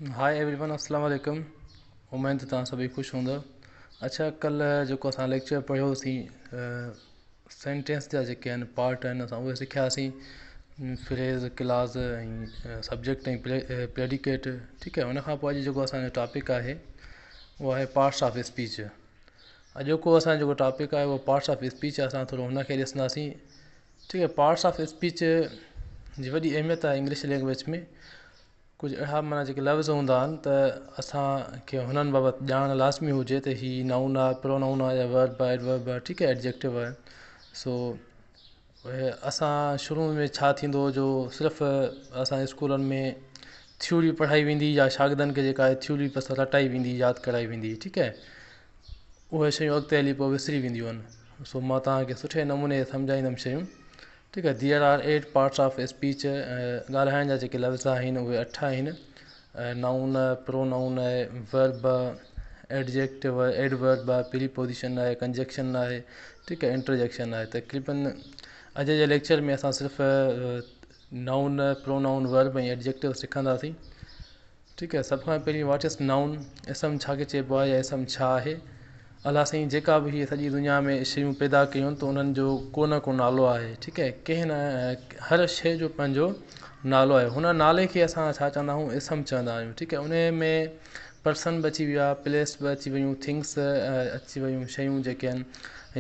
High every one السلام عليڪم اميد ته توهان سڀئي خوش هوندؤ اڇا ڪلهه جيڪو اسان ليڪچر پڙهيوسين سينٽينس جا جيڪي آهن پارٽ آهن اسان اهي سکياسين فريز ڪلاز ۽ سبجيڪٽ ۽ پريڊيڪيٽ ٺيڪ آهي ان کان پوءِ اڄ جيڪو اسان جو ٽاپڪ آهي اهو آهي پارٽس آف اسپيچ اڄوڪو اسان جو جيڪو ٽاپڪ آهي اهو پارٽس آف اسپيچ آهي اسان ٿورو هن کي ڏسنداسين ٺيڪ آهي پارٽس آف اسپيچ جي وڏي اهميت آهي انگلش لينگويج ۾ ڪجهه اهڙا معنيٰ جيڪي لفظ هوندا آهن ته اسان کي هنن بابت ڄاڻ لازمي هجي ته هي نائون آهي پرونائون آهي يا ورب آهي ايڊورب آهي ٺيڪ آهي ايڊجيڪٽو آهي سو اسان شروع ۾ ڇا ٿيندو هو جو صرف اسان جي اسڪولن ۾ ٿيوري پڙهائي ويندي يا شاگردن کي جيڪا ٿيوري بس رٽائي ويندي ياد ڪرائي ويندي ٺيڪ آهي اهي شيون اڳتي هلي پوءِ وسري وينديون آهن سو مان توهان کي سٺي نموني سمجهائيندم شيون ٺيڪ آهي there are eight parts of speech ڳالهائڻ جا جيڪي لفظ آهن اهي اٺ آهن نائون پرونائون آهي ورب ايڊجيڪٽو ايڊورب آهي پريپوزيشن آهي ڪنجنڪشن آهي ٺيڪ آهي انٽرجيڪشن آهي تقريبن اڄ جي ليڪچر ۾ اسان صرف نائون پرونائون ورب ۽ ايڊجيڪٽو سکنداسين ٺيڪ آهي سڀ کان پهرين what is noun اسم ڇا کي چئبو آهي يا اسم ڇا آهي الله سائين جيڪا به هيء سڄي دنيا ۾ شيون پيدا ڪيون آهن ته انهن جو ڪو نه ڪو نالو آهي ٺيڪ آهي ڪنهن نه هر شيءِ جو پنهنجو نالو آهي هن نالي کي اسان ڇا چوندا آهيون اسم چوندا آهيون ٺيڪ آهي ان ۾ پرسن به اچي ويا پليس به اچي ويون ٿنگس اچي ويون شيون جيڪي آهن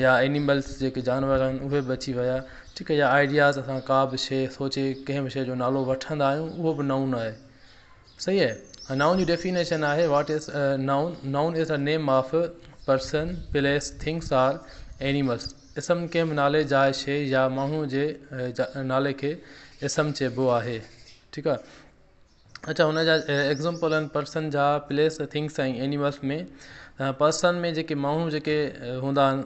يا اينيملس جيڪي جانور آهن اهي به اچي ويا ٺيڪ آهي يا آئيڊياز اسان ڪا به شيءِ سوچي ڪنهن به شيءِ جو نالو وٺندا آهيون اهو به نائون آهي صحيح آهي نائون جي ڊيفينيشن آهي what is noun noun is a name of person place things or animals اسم ڪنهن به نالي جاءِ شيءِ يا ماڻهو جي نالي کي اسم چئبو آهي ٺيڪ آهي اڇا هن جا ايگزامپل آهن پرسن جا پليس ٿنگس ۽ اينيملس ۾ پرسن ۾ جيڪي ماڻهو جيڪي هوندا آهن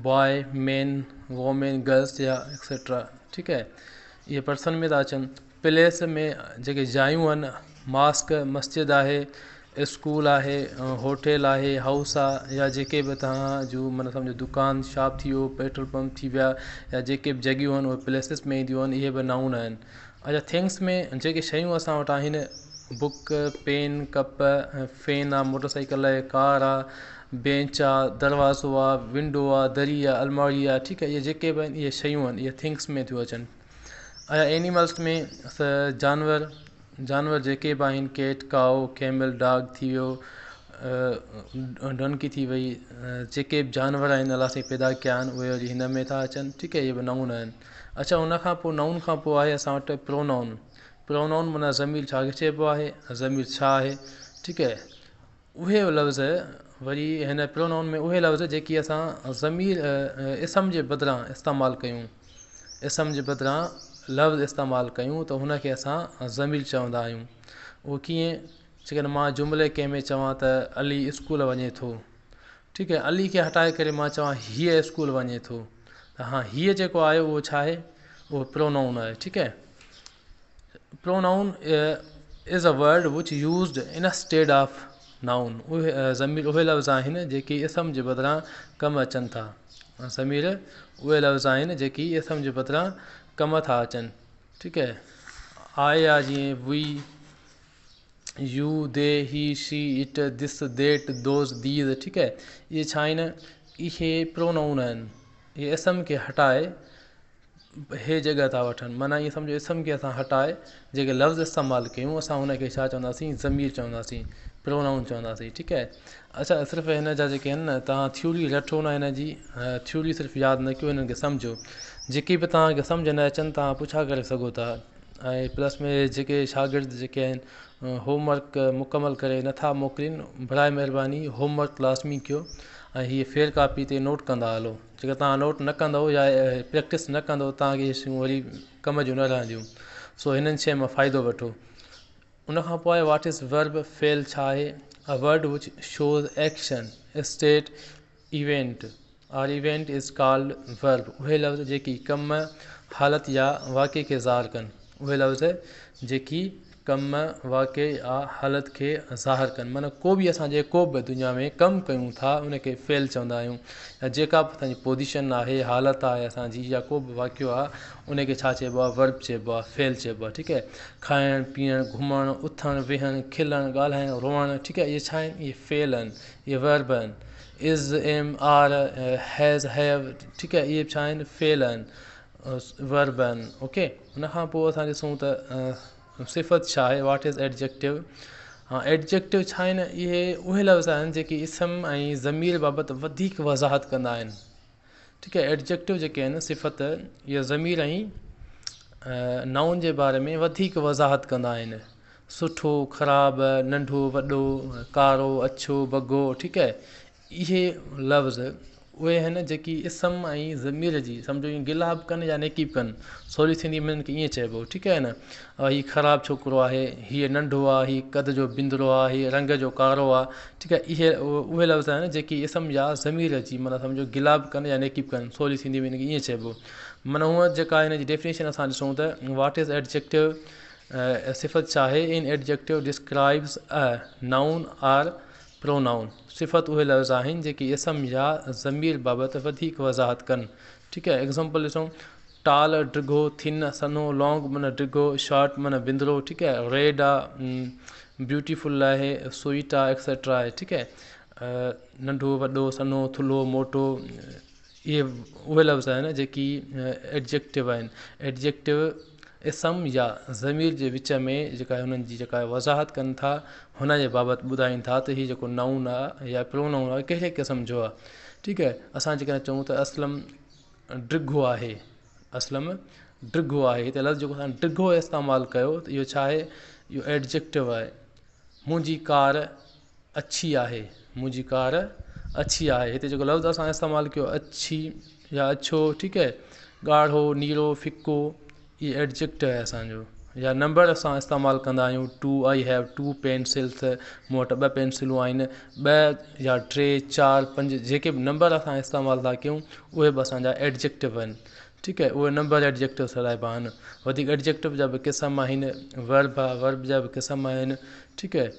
بواءِ مين وومين گرلس يا ايڪسيٽرا ٺيڪ آهي اهي پرسن ۾ ٿا اچن پليس ۾ جيڪي جايون آهن ماسڪ مسجد آهي اسڪول آهي هوٽل آهي هائوس آهي يا جيڪي به توهان جون معنيٰ سمجهو دڪان شاپ ٿي ويو پيٽرول پمپ ٿي ويا يا جيڪي به جڳهيون آهن اهي پليسز ۾ اينديون آهن اهي به نائون آهن اڇا ٿنگس ۾ جيڪي شيون اسان وٽ آهن بڪ پين ڪپ فين آهي موٽر سائيڪل آهي ڪار آهي بينچ آهي دروازو آهي ونڊو آهي دري آهي الماڙي آهي ٺيڪ آهي اهي جيڪي به آهن اهي شيون آهن اهي ٿنگس ۾ ٿيون اچن ۽ اينيملس ۾ جانور جانور جيڪي به آهن ڪيٽ ڪائو ڪيمل ڊاگ ٿي ويو ڊنڪي ٿي وئي جيڪي به جانور آهن الله سائين پيدا ڪيا آهن اهي وري هن ۾ ٿا اچن ٺيڪ آهي اهي به نائون آهن اڇا ان کان پوءِ نائون کان پوءِ آهي اسان وٽ پرونائون پرونائون معنيٰ ضمير ڇا کي چئبو آهي ضمير ڇا آهي ٺيڪ آهي اهي لفظ وري هن پرونائون ۾ اهي لفظ جيڪي اسان ضمير اسم جي بدران استعمال ڪيون اسم جي بدران لفظ استعمال ڪيون ته هن کي اسان ضمير چوندا آهيون اهو ڪيئن جيڪڏهن مان جملي ڪنهن ۾ چوان ته علي اسڪول وڃي ٿو ٺيڪ آهي علي کي هٽائي ڪري مان چوان هيءَ اسڪول وڃي ٿو ته ها هيءَ جيڪو آهي اهو ڇا آهي اهو پرونائون آهي ٺيڪ آهي pronoun is a word which used instead of noun اهي ضمير اهي لفظ آهن جيڪي اسم جي بدران ڪم اچن ٿا ضمير اهي لفظ آهن جيڪي اسم جي بدران ڪم ٿا اچن ٺيڪ آهي آء آ جيئن we you they he she it this that those these ٺيڪ آهي اهي ڇا آهن اهي پرونائون آهن اهي اسم کي هٽائي هي جڳهه ٿا وٺن معنيٰ ائين سمجهو اسم کي اسان هٽائي جيڪي لفظ استعمال ڪيون اسان هن کي ڇا چونداسين ضمير چونداسين پرونائون چونداسين ٺيڪ آهي اڇا صرف هن جا جيڪي آهن نه توهان ٿيوري رٽو نه هن جي ٿيوري صرف ياد نه ڪيو هنن کي سمجهو جيڪي به توهان کي سمجهه نه اچن توهان پڇا ڪري سگهو ٿا ۽ پلس ۾ جيڪي شاگرد جيڪي آهن هوم ورڪ مڪمل ڪري نٿا موڪلين برائي مهرباني هوم ورڪ لازمي ڪيو ۽ هيءَ فيئر ڪاپي تي نوٽ ڪندا هلو جيڪر توهان نوٽ نه ڪندؤ يا پريڪٽس نه ڪندؤ توهان کي اهي شيون وري ڪم جون نه رهنديون سو هنن شين مان فائدو وٺو ان کان پوءِ آهي what is ورب فعل ڇا آهي a word which shows action state event or event is called verb اهي لفظ جيڪي ڪم حالت يا واقعي کي ظاهر ڪن اهي لفظ جيڪي ڪم، واقعي يا حالت کي ظاهر ڪن. معنيٰ ڪو به اسان جيڪو به دنيا ۾ ڪم ڪيون ٿا ان کي فعل چوندا آهيون يا جيڪا به اسان جي پوزيشن آهي حالت آهي اسان جي يا ڪو به واقعو آهي ان کي ڇا چئبو آهي ورب چئبو آهي فعل چئبو آهي ٺيڪ آهي کائڻ پيئڻ گهمڻ اٿڻ ويهڻ کلڻ ڳالهائڻ روئڻ ٺيڪ آهي اهي ڇا آهن اهي فعل آهن اهي ورب آهن is am are has have ٺيڪ آهي اهي ڇا آهن فعل آهن ورب آهن اوڪي ان کان پوء اسان ڏسون ته صفت ڇا آهي what is adjective ها ايڊجيڪٽو ڇا آهن اهي اهي لفظ آهن جيڪي اسم ۽ ضمير بابت وڌيڪ وضاحت ڪندا آهن ٺيڪ آهي ايڊجيڪٽو جيڪي آهن صفت يا ضمير ۽ نائون جي باري ۾ وڌيڪ وضاحت ڪندا آهن سٺو خراب ننڍو وڏو ڪارو اڇو بگو ٺيڪ آهي اهي لفظ اهي آهن جيڪي اسم ۽ ضمير جي سمجهو ائين گلا به ڪن يا نيڪي به ڪن سولي سنڌي ۾ انهن کي ائين چئبو ٺيڪ آهي نه هي خراب ڇوڪرو آهي هيء ننڍو آهي هي قد جو بندرو آهي هي رنگ جو ڪارو آهي ٺيڪ آهي اهي اهي لفظ آهن جيڪي اسم يا ضمير جي معنيٰ سمجهو گلا به ڪن يا نيڪي به ڪن سولي سنڌي ۾ ان کي ائين چئبو معنيٰ هونء جيڪا هن جي ڊيفينيشن اسان ڏسون ته what is adjective صفت ڇا آهي an adjective describes a noun or pronoun, صفت اهي لفظ آهن جيڪي اسم يا ضمير بابت وڌيڪ وضاحت ڪن. ٺيڪ آهي ايگزامپل ڏسون ٽال ڊگهو، ٿن سنهو، لانگ معنيٰ ڊگهو، شارٽ معنيٰ بندرو ٺيڪ آهي ريڊ آ، بيوٽيفل آهي، سوئيٽ آ ايڪسيٽرا آهي ٺيڪ آهي ننڍو وڏو سنهو ٿلهو موٽو اهي اهي لفظ آهن جيڪي ايڊجيڪٽو آهن ايڊجيڪٽو اسم يا ضمير جي وچ ۾ جيڪا هنن جي جيڪا وضاحت ڪن ٿا هن جي بابت ٻڌائين ٿا ته هي جيڪو نائون آهي يا پرونائون آهي ڪهڙي قسم جو آهي ٺيڪ آهي اسان جيڪڏهن چئون ته اسلم ڊگهو آهي اسلم ڊگهو آهي هتي لفظ جيڪو اسان ڊگهو استعمال ڪيو ته اهو ڇا آهي اهو ايڊجيڪٽو آهي منهنجي ڪار اڇي آهي منهنجي ڪار اڇي آهي هتي جيڪو لفظ اسان استعمال ڪيو اڇي يا اڇو ٺيڪ آهي ڳاڙهو نيرو ڦڪو اهي ايڊجيڪٽو آهي اسانجو يا نمبر اسان استعمال ڪندا آهيون two I have two pencils مون وٽ ٻه پينسلون آهن ٻه يا ٽي چار پنج جيڪي به نمبر اسان استعمال ٿا ڪيون اهي به اسانجا ايڊجيڪٽو آهن ٺيڪ آهي اهي نمبر ايڊجيڪٽو سڏائبا آهن وڌيڪ ايڊجيڪٽو جا به قسم آهن ورب آهي ورب جا به قسم آهن ٺيڪ آهي.